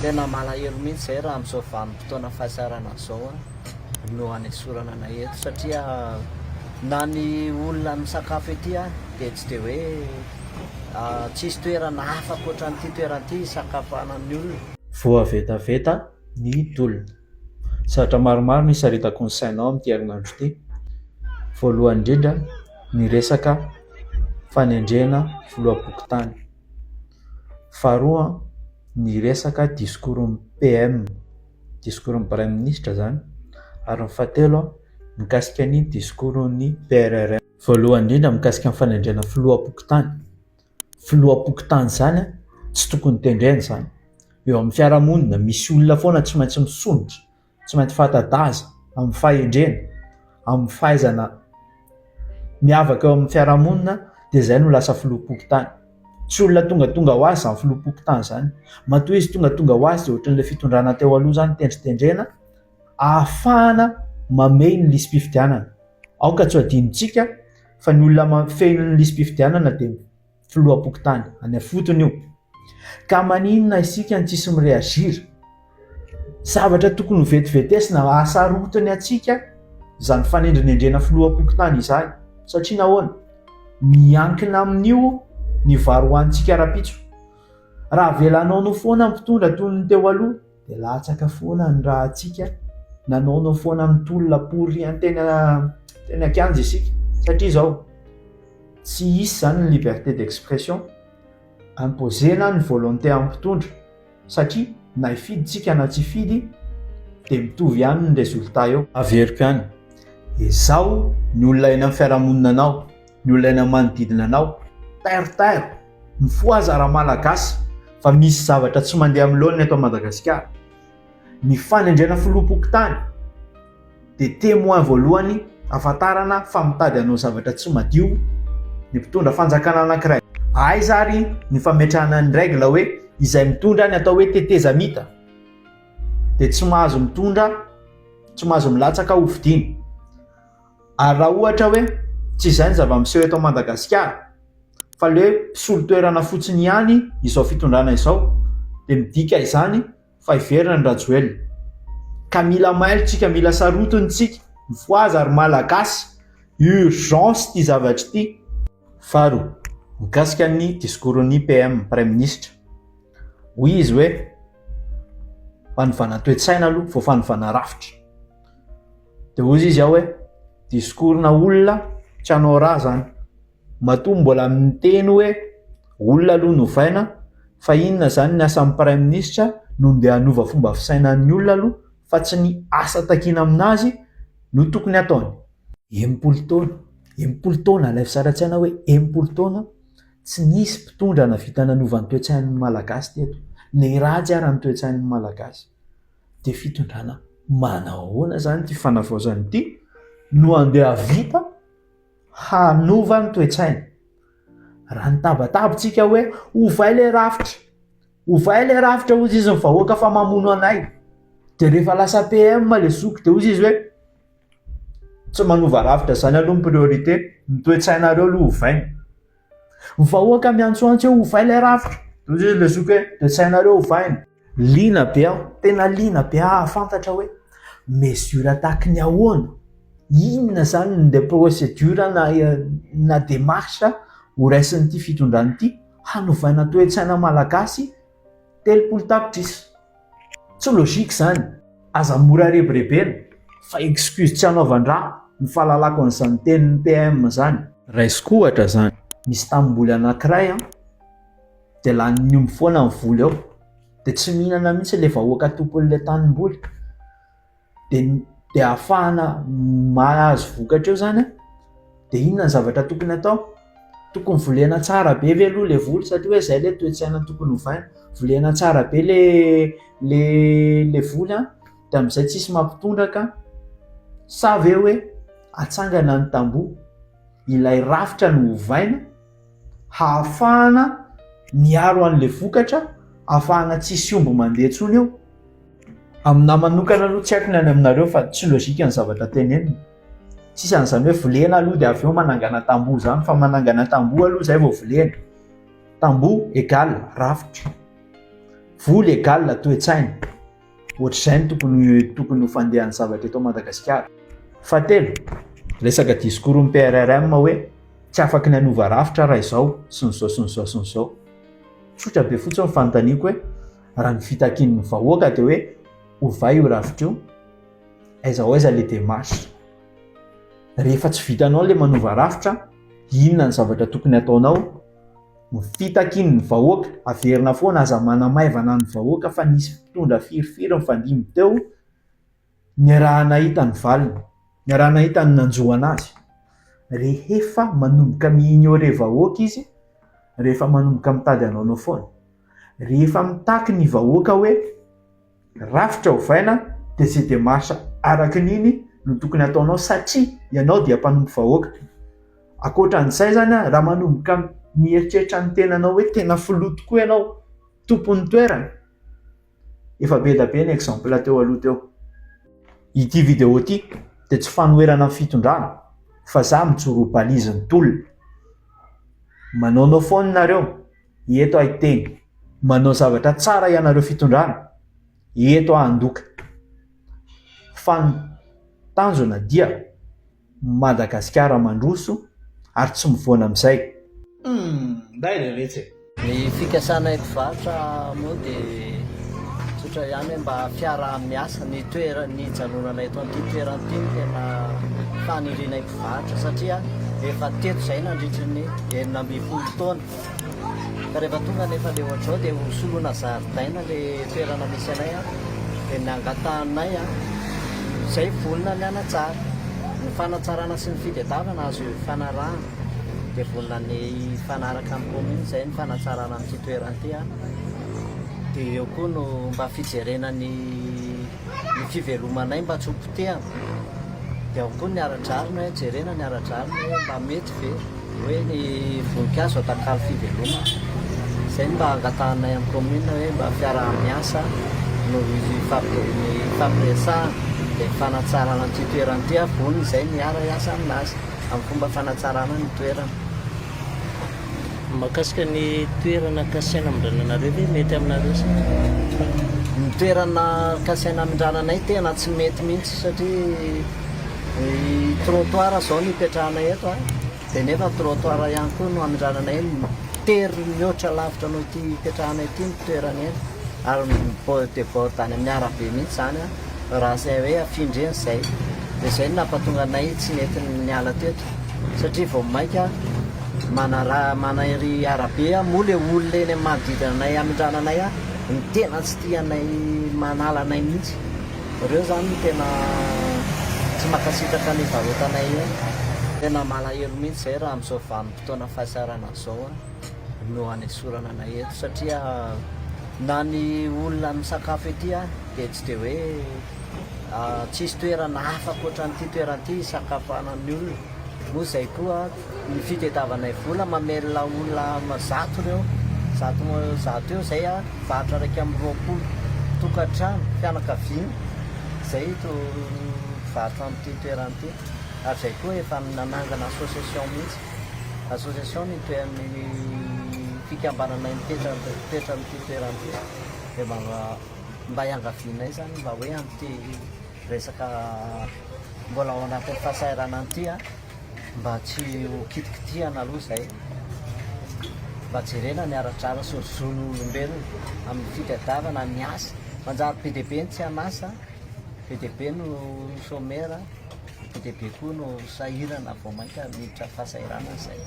Tena malahelo mihitsy zay raha amin'izao vanim-potoana fahasahiranana izao no anesorana anay eto satria na ny olona misakafo ety ary dia tsy dia hoe tsisy toerana hafa ankoatran'ity toerana ity hisakafoanan'ny olona. Voavetaveta ny tolona. Zavatra maromaro no hisaritako ny sainao amin'ity herinandro ity. Voalohany indrindra ny resaka fanendrena filoham-pokontany. Faharoa ny resaka discours-n'ny PM, discours-n'ny praiminisitra izany ary ny fahatelo mikasika ny discours-n'ny PRRM. Voalohany indrindra mikasika ny fanendrena filoham-pokontany, filoham-pokontany izany tsy tokony tendrena izany, eo amin'ny fiarahamonina misy olona foana tsy maintsy misondrotra. Tsy maintsy fanta-daza amin'ny fahendrena, amin'ny fahaizana miavaka eo amin'ny fiarahamonina dia izay no lasa filoham-pokontany. Tsy olona tongatonga ho azy izany filoham-pokontany izany. Matoa izy tongatonga ho azy dia ohatran'ilay fitondrana teo aloha izany tendritendrena ahafahana mamehy ny lisi-pifidianana. Aoka tsy ho adinontsika fa ny olona mafehy ny lisi-pifidianana dia filoham-pokontany any afotony io. Ka maninona isika no tsisy mi-réagir? Zavatra tokony ho vetivetesina, ahasarotiny antsika izany fanendrinendrena filoham-pokontany izany. Satria nahoana? Miankina amin'io ny vary hohanintsika rahampitso. Raha avelanao no foana ny mpitondra toy ny teo aloha dia latsaka foana ny rahantsika, nanaonao foana ny tolona pourri teny teny an-kianja isika. Satria izao, tsy hisy izany ny liberté d'expression, imposer-na ny volonté amin'ny mpitondra satria na hifidy tsika na tsy hifidy dia mitovy ihany ny résultat eo. Averiko ihany, ezaho ny olona eny amin'ny fiarahamonina anao, ny olona eny amin'ny manodidina anao, tairo tairo, mifohaza Ramalagasy fa misy zavatra tsy mandeha amin'ny laoniny eto Madagasikara. Ny fanendrena filoham-pokontany dia témoin voalohany ahafantarana fa mitady hanao zavatra tsy madio ny mpitondra fanjakana anankiray. Aiza ary ny fametrahana ny règle hoe izay mitondra ny atao hoe tetezamita dia tsy mahazo mitondra, tsy mahazo milatsaka ho fidiana. Ary raha ohatra hoe tsy izay ny zava-miseho eto Madagasikara fa le hoe mpisolo toerana fotsiny ihany izao fitondrana izao dia midika izany fa hiverina ny Rajoelina. Ka mila mailo tsika, mila sarotiny tsika, mifohaza ry Malagasy, urgence ity zavatra ity. Faharoa, mikasika ny discours-n'ny PM, Praiminisitra, hoy izy hoe fanovana toe-tsaina aloha vao fanovana rafitra. Dia hoy izy ao hoe discours-na olona tsy hanao raha zany. Matoa mbola miteny hoe olona aloha no ovaina fa inona zany ny asan'ny praiminisitra no ndeha hanova fomba fisainan'ny olona aloha fa tsy ny asa takiana aminazy no tokony ataony. 60 taona, 60 taona, alaivo sary an-tsaina hoe 60 taona tsy nisy mpitondra nahavita nanova ny toe-tsain'ny Malagasy teto. Niharatsy ary ny toe-tsain'ny Malagasy. Dia fitondrana manao ahoana izany ity fanavaozana ity no andeha hahavita hanova ny toe-tsaina. Raha nitabataba tsika hoe ovay le rafitra, ovay le rafitra hozy izy ny vahoaka fa mamono anay. Dia rehefa lasa PM le zoky dia hozy izy hoe tsy manova rafitra zany aloha ny priorité, ny toe-tsainareo aloha ovaina. Ny vahoaka miantsoantso hoe ovay ilay rafitra. Dia hoy ilay zoky hoe toe-tsainareo ovaina. Liana be aho, tena liana be aho hahafantatra hoe mesure tahaky ny ahoana, inona izany ny le procédure na na démarche ho raisin'ity fitondrana ity hanovaina toe-tsaina malagasy 30 tapitrisa. Tsy logique izany. Aza mora rebirebena fa excuse tsy hanaovan-draha ny fahalalako an'izany tenin'ny PM izany. Raisiko ohatra izany. Misy tanimboly anankiray an, dia lanin'ny omby foana ny voly ao. Dia tsy mihinana mihitsy ilay vahoaka tompon'ilay tanimboly. Dia dia ahafahana mahazo vokatra eo izany an, dia inona ny zavatra tokony atao? Tokony volena tsara be ve aloha ilay voly satria hoe izay ilay toe-tsaina tokony hovaina, volena tsara be ilay ilay ilay voly an, dia amin'izay tsisy mampitondraka sa ve hoe atsangana ny tamboho, ilay rafitra no ovaina hahafahana miaro an'ilay vokatra, hahafahana tsisy omby mandeha intsony eo? Aminahy manokana aloha tsy haiko ny any aminareo fa tsy logique ny zavatra tenenina. Tsisy an'izany hoe volena aloha dia avy eo manangana tamboho izany fa manangana tamboho aloha izay vao volena. Tamboho égale rafitra. Vola égale toe-tsaina. Ohatr'izay no tokony tokony ho fandehan'ny zavatra eto Madagasikara. Fahatelo, resaka discours ny PRRM hoe tsy afaky ny hanova rafitra raha izao sy ny izao sy ny izao sy ny izao. Tsotra be fotsiny ny fanontaniako hoe raha ny fitakian'ny vahoaka dia hoe ovay io rafitra io, aiza ho aiza le démarche? Rehefa tsy vitanao le manova rafitra, inona ny zavatra tokony hataonao? Ny fitakian'ny vahoaka, averina foana aza manamaivana ny vahoaka fa nisy mpitondra firifiry nifandimby teo niaraha-nahita ny valiny, niaraha-nahita ny nanjo anazy. Rehefa manomboka mi-ignorer vahoaka izy, rehefa manomboka mitady hanaonao foana, rehefa mitaky ny vahoaka hoe Rafitra ovaina dia izay démarche araka ny iny no tokony ataonao satria ianao dia mpanompo vahoaka. Ankoatra an'izay izany raha manomboka mieritreritra ny tenanao hoe tena filoha tokoa ianao, tompon'ny toerana, efa be dia be ny exemple teo aloha teo. Ity vidéo ity dia tsy fanoherana ny fitondrana fa za mijoro ho balizin'ny tolona. Manaonao foana nareo. Eto aho hiteny. Manao zavatra tsara ianareo fitondrana, eto aho handoka. Fa ny tanjona dia Madagasikara mandroso ary tsy mivoana amin'izay. Humm! Ndray re retsy e! Ny fikasanay mpivarotra moa dia tsotra ihany hoe mba fiaraha-miasa, ny toerana ny hijanonana eto amin'ity toerana ity no tena fanirianay mpivarotra satria efa teto izahay nandritry ny 16 taona. Ka rehefa tonga anefa le ohatr'izao dia ho soloina zaridaina le toerana misy anay an, dia ny angatahanay an, izay vonona ny hanatsara. Ny fanatsarana sy ny fitadiavana azo ifanarahana, dia vonona ny hifanaraka amin'ny commune izay ny fanatsarana an'ity toerana ity an, dia eo koa no mba fijerena ny ny fivelomanay mba tsy ho potehana, dia ao koa ny ara-drariny hoe jerena ny ara-drariny hoe mba mety ve hoe ny voninkazo atakalo fivelomana. Izay no mba angatahanay amin'ny commune hoe mba fiaraha-miasa no ifampiresahana dia fanatsarana an'ity toerana ity ary vonona izay ny hiara-hiasa aminazy amin'ny fomba fanatsarana ny toerana. Mahakasika ny toerana kasaina amindrana anareo ve mety aminareo sa? Ny toerana kasaina amindrana anay tena tsy mety mihitsy satria ny trottoir zao no ipetrahanay eto a, dia nefa trottoir ihany koa no amindrana anay tery mihoatra lavitra noho ity ipetrahanay ity ny toerana eny ary mi-deborde any amin'ny arabe mihitsy zany a, raha izay hoe afindra eny izay, dia izay no nampatonga anay tsy nety niala teto satria vao mainka Manaraha manairy arabe aho, moa le olona eny amin'ny manodidina anay hamindrana anay aho no tena tsy tia anay manala anay mihitsy, ireo zany no tena tsy mankasitraka ny hivarotanay eny. Tena malahelo mihitsy zay raha amin'izao vanim-potoana fahasahiranana izao no hanesorana anay eto satria na ny olona misakafo ety ary dia tsy dia hoe tsisy toerana hafa ankoatran'ity toerana ity hisakafoanan'ny olona, moa izay koa Ny fitediavanay vola mamelona olona zato ireo, 100 eo izay varotra 21 tokantrano, fianakaviana izay ito mpivarotra amin'ity toerana ity. Ary izay koa efa nanangana association mihitsy, association ny toeran'ny fikambananay mitoetra amin'ity toerana ity. Dia mba iangavianay izany mba hoe amin'ity resaka mbola ao anatin'ny fahasahiranana ity. Mba tsy ho kitikitihana aloha izay. Mba jerena ny ara-drariny sy ny zon'olombelona amin'ny fitadiavana ny asa. Manjary be dia be ny tsy an'asa, be dia be no chômeur, be dia be koa no sahirana vao mainka miditra fahasahiranana izay.